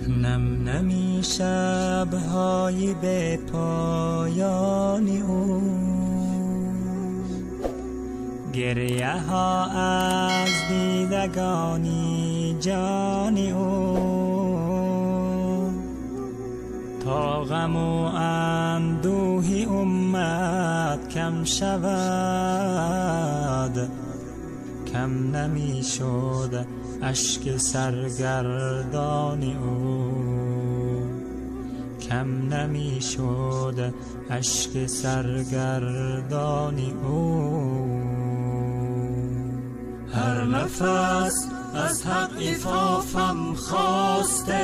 نم نمی شبهای به پایان او، گریه ها از دیدگانی جان او، تا غم و اندوه امت کم شود، کم نمی شد اشک سرگردان او، کم نمی شد اشک سرگردان او. هر نفس از حق عفافم خواسته،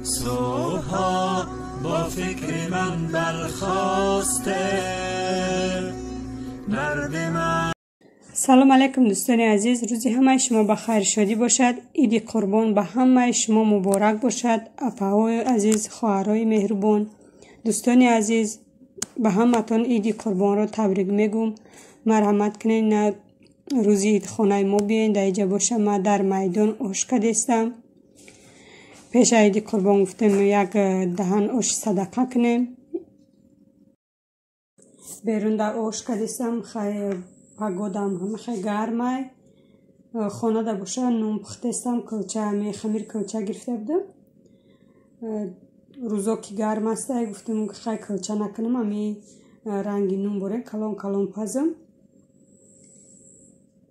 صبحها با فکر من برخاسته، درد من. سلام علیکم دوستان عزیز، روزی همه شما به خیر شادی باشد. عید قربان به همه شما مبارک باشد. اپاهای عزیز، خواهرای مهربان، دوستان عزیز، به همتان عید قربان را تبریک میگم. مرحمت کنین نه روزی عید خانه ما بیاین. در اینجا باشه ما در میدان آش کردستم. پیش عید قربان گفتم یک دهن آش صدقه کنیم. بیرون در آش کردستم. خیر پگودم همه خیلی گرمه. خانه در باشه نون پختستم، کلچه می خمیر کلچه گرفته بودم. روزا که گرم است گفتم خیلی کلچه نکنم، همی رنگی نون بره کلون کلون پزم.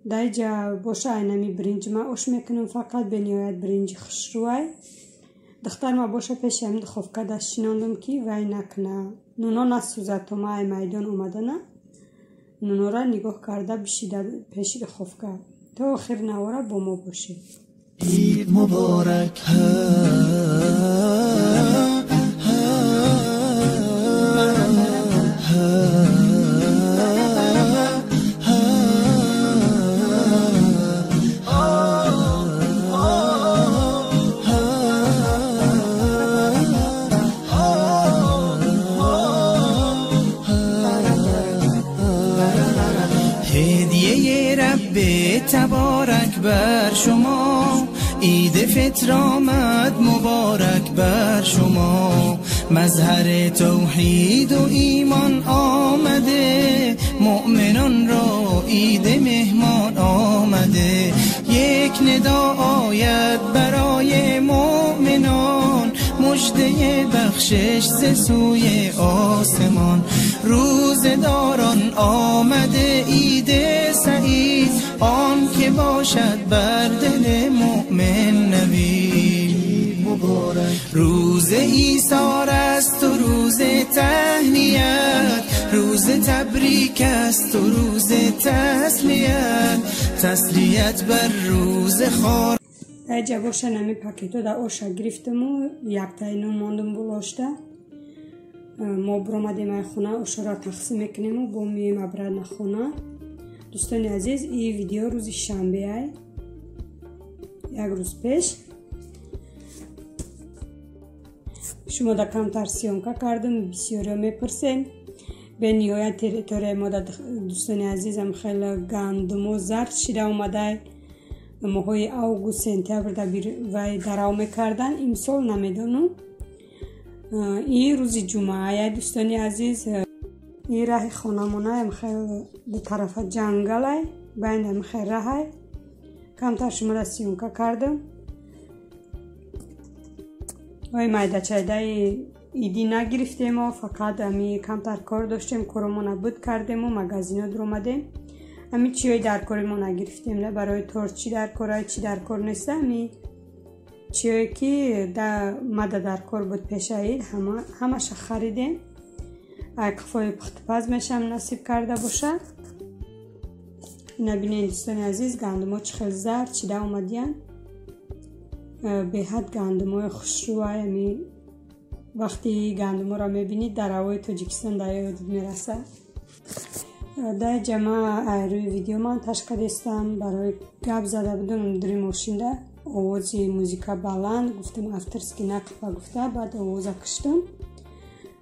در اینجا باشه اینمی برنج ما آش میکنم، فقط به نهایت برنج خوشروی. دختر ما باشه پیش هم دخوفکه دست شناندم که وی نکنه نونا نسوزد. تا ما میدان اومدنه نونا را نگاه کرده بشیده پیش دخوفکه. تا آخر نواره با ما باشه. عید مبارک. تبارک بر شما، عید فطر آمد مبارک بر شما. مظهر توحید و ایمان آمده، مؤمنان را عید مهمان آمده. یک ندا آید برای مؤمنان، مژده بخشش ز سوی آسمان. روزداران آمده عید سعید، آن که باشد بر دل مؤمن نوید. روز ایثار است و روز تهنیت، روز تبریک است و روز تسلیت، تسلیت بر روز خار. در باشه نمی پاکتو در آشا گرفتم و یک تای نون ماندم بلاشته. ما برآمدیم از خونه، آشا را تقسیم میکنیم و با میم ابرد خونه. دوستان عزیز، این ویدیو روز شنبه ای، یک روز پیش شما در کمتر سیانکا کردم. بسیاری میپرسین. به نهایت تریتوری ما در دوستان عزیزم خیلی گندم و زرد شده اومده. ماهای اوگوست سپتامبر در وی دراو میکردن، امسال نمیدونم. این روز جمعه دوستان عزیز، این راه خانمونه هم خیلی دو طرف جنگله، بین هم خیلی راه. کمتر شما را سیونکا کردم. وی مایده چایده ایدی نگرفتیم و فقط همی کمتر کار داشتیم، کارمون بود کردیم و مگازینا در اومدیم. همی چیای در کار ما نگرفتیم، نه برای تورت چی در کار چی در کار نیست. همی چیایی که در مده در کار بود پیش عید همش خریدیم. قفای پخت پز میشم نصیب کرده باشه. اینا بینین دوستان عزیز، گندما چه خیلی زرد چیده اومدین. به حد گندمای خوشروی. همی وقتی گندما را میبینید در هوای تاجیکستان در یادت میرسه. در جمع روی ویدیو من تشکر استم. برای گپ زده بودم در ماشین ده آواز موزیکا بلند گفتم افترسکی نقفه گفته، بعد آواز کشتم.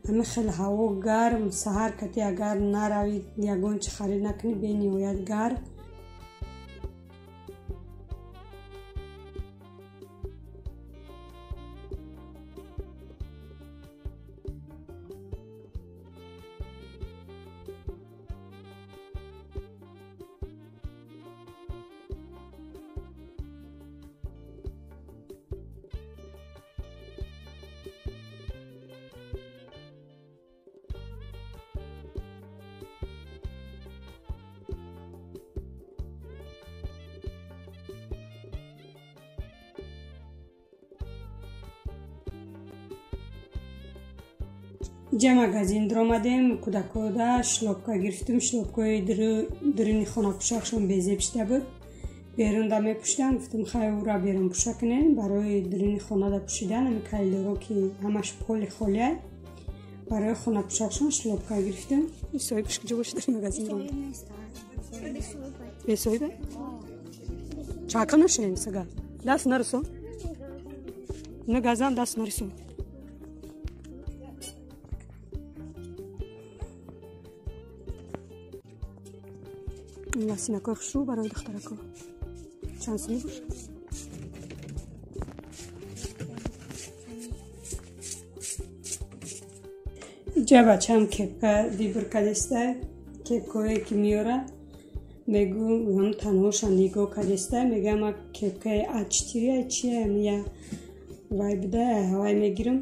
همه خیلی هوا گرم، سحر کتی اگر نروید یگان چی خرید نکنی به نهایت گرم. Иҷа магазин даромадем, кӯдакода шлёпка гирифтем. Шлёпкаи дурини хонапӯшакшон безеб шида буд, берунда мепӯшидам. Гуфтем хай ура берун пӯша кунем, барои дурини хонада пӯшидан. Ами коридоро ки ҳамаш поли холиай, барои хонапӯшакшон шлёпка гирифтем. Соҳибаш куҷо бошад дар магазин? Бесоҳиба? Чака нашем сага. Даст нарасон. На газам даст нарасон. Ласинакои хушрӯ барои духтарако. Чанд сумӣ бошад? Иҷа бачаам кепка выбор кадеста, кепкое ки меёра мегӯ ҳам танҳоша нигоҳ кадеста, мега ма кепкаи А4 чия я вай буда ҳавай мегирам.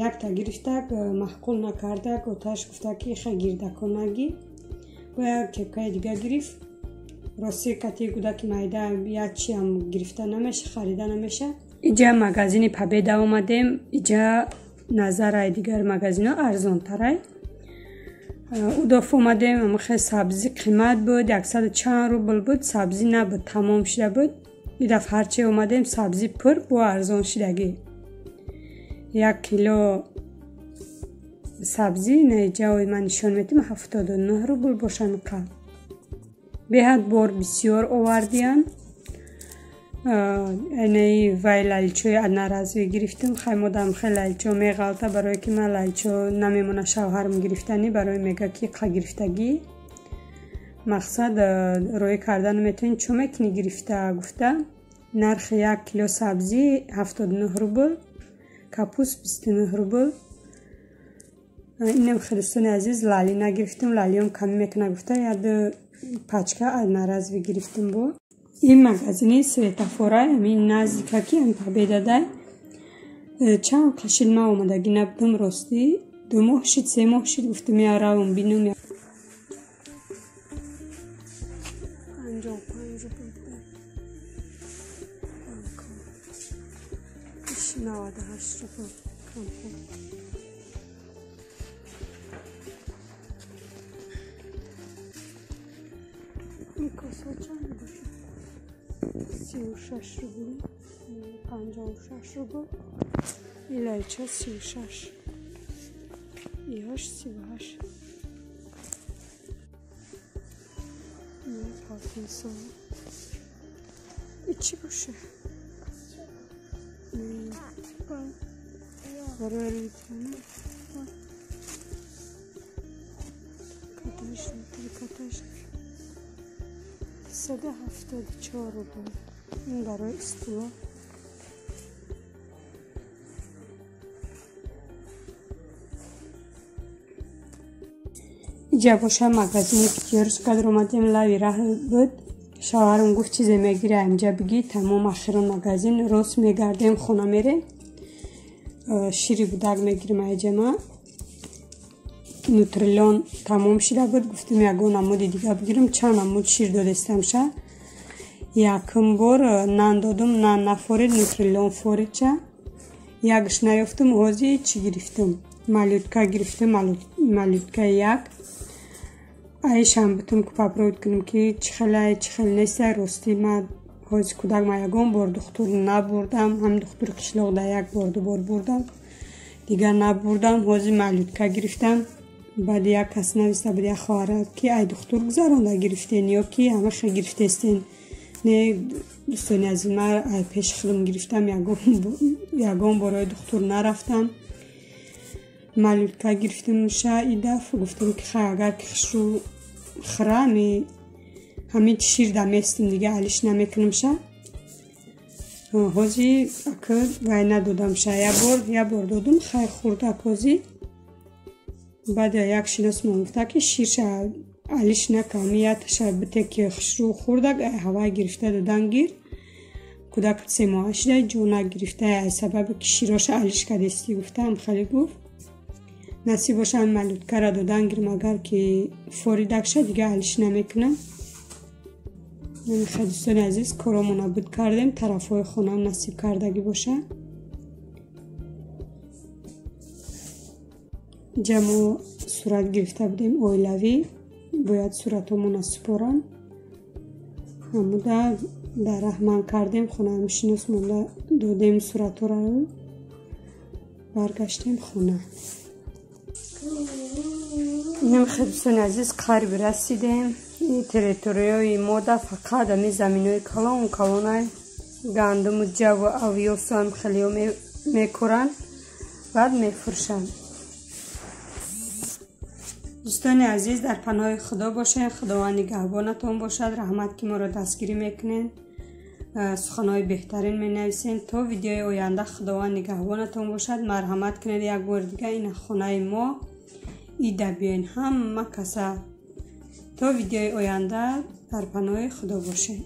Якта гирифтак маъқул накардак, оташ гуфта ки хай гирдако наги. Бояд кепкаи дига гирифт. Рости кати кӯдаки майда як чиам гирифта намеша, харида намеша. Иҷа магазини Победа омадем. Иҷа назарай дигар магазино арзонтарай. Удоф омадем, амхе сабзӣ қимат буд, 100 чанд рубл буд, сабзӣ набуд, тамом шида буд. И дафъ ҳарче омадем сабзӣ пур бо арзон шидагӣ. 1 кило сабзӣ наиҷа ман нишон медиҳам 79 рубл бошанд қа. Беҳад бор бисёр овардиян. Инаи вай лалчои одноразовый гирифтем. Хай модам хел лалчо меғалта, барое ки ман лалчо намемона шавҳарам гирифтанӣ, барои мега ки қа гирифтагӣ. Мақсад роӣ карда наметавонӣ, чо мекунӣ гирифта гуфта. Нархи 1 кило сабзӣ 79 рубл, капуст 29 рубл. Инам дӯстони азиз лали нагирифтем, лалиём камӣ мекуна гуфта, як пачка одноразовый гирифтем. Бо ин магазини светофора, ҳамин наздика ки ҳам Победадай. Чанд қашил ма омадагӣ набудам, ростӣ 2 моҳ шид, 3 моҳ шид, гуфтам я равам бинам. 55 рубл буда. 98 рубл компот. Ин коса чанд бошад? 36 рубл, 56 рубл. Илайча 36. Иҳош 38. Полтинсо. И чӣ боша? Барои ритана. Каташ, трикотаж. 174 рубл. Ин барои стула. Иҷа боша магазини Пятёрочка даромадем, лави раҳ буд. Шавҳарам гуфт чизе мегирӣ инҷа бигӣ, тамом ахирон магазин рост мегардем, хона мерем. Шири гудак мегирим айҷама. Нутрилон тамом шида буд, гуфтем ягон намуди дига бигирам. Чанд намуд шир додестам ша. Якум бор нан додум, нан нафорид, нутрилон форид ша. Якш наёфтум, ҳози чӣ гирифтум? Малютка гирифтум, малютка як. Айшам бутум ки попробовать кунем ки чӣ хелай, чӣ хел нестай. Рости ма ҳози кӯдак ма ягон бор духтур набурдам, ҳам духтури қишлоқ да як бор ду бор бурдам, дигар набурдам. Ҳози малютка гирифтам. Баъд як кас нависта буд, як хоҳара, ки ай духтур гузаронда гирифтен ё ки ҳамаша гирифтестен. Не, дӯстони азиз, ман ай пеши худам гирифтам, ягон борои духтур нарафтам. Малютка гирифтем ша и дафъ, гуфтем ки хай агар ки хушрӯ хӯра, ҳамин шир да местим, дига алиш намекунам ша. Ҳози ака вай надодам ша, як бор додум, хай хӯрдак ҳози. Баъд як шиносмон гуфта ки ширша алиш накам, яташа бите ки хушрӯ хӯрдак, ҳавай гирифта додан гир. Кӯдак 3 моҳа шида, ҷо нагирифта, аз сабаби ки широша алиш кардестӣ гуфтаам, хеле гуфт. Насиб боша малюткара додан гирм, агар ки форидак ша дига алиш намекунам. Намехоҳ дӯстони азиз, коромона буд кардем, тарафҳои хонаам насиб кардагӣ боша. Иҷа мо сурат гирифта будем оилавӣ, бояд суратҳомона супоранд. Ҳамуда дар раҳман кардем, хонаамшинос монда додем суратҳоро, баргаштем хона. Инам хел, дӯстони азиз, қариб расидем. Ин территорияи мода фақат ами заминои калон калонай, гандуму ҷаву авёсу ам хелиҳо мекоранд, баъд мефурӯшанд. Дӯстони азиз, дар паноҳи Худо бошед, Худованд нигаҳбонатон бошад. Раҳмат, ки моро дастгирӣ мекунед, суханҳои беҳтарин менависед. То видеои оянда Худованд нигаҳбонатон бошад. Марҳамат кунед, як бори дига ина хонаи мо, ида биёен ҳама каса. То видеои оянда дар паноҳи Худо бошед.